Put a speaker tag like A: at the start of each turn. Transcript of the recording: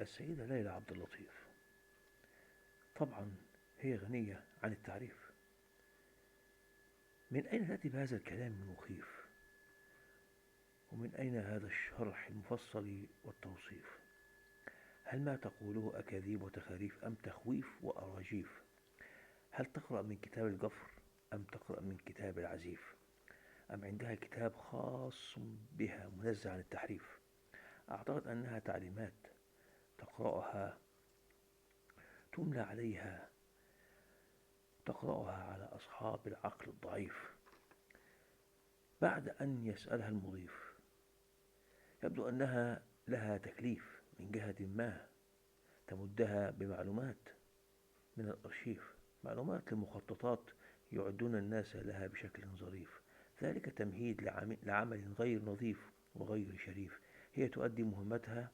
A: السيدة ليلى عبد اللطيف. طبعا هي غنية عن التعريف. من أين تأتي بهذا الكلام المخيف؟ ومن أين هذا الشرح المفصل والتوصيف؟ هل ما تقوله أكاذيب وتخاريف أم تخويف وأراجيف؟ هل تقرأ من كتاب الجفر أم تقرأ من كتاب العزيف؟ أم عندها كتاب خاص بها منزه عن التحريف؟ أعتقد أنها تعليمات تقرأها تملى عليها، تقرأها على أصحاب العقل الضعيف بعد أن يسألها المضيف. يبدو أنها لها تكليف من جهة ما تمدها بمعلومات من الأرشيف، معلومات لمخططات يعدون الناس لها بشكل ظريف. ذلك تمهيد لعمل غير نظيف وغير شريف. هي تؤدي مهمتها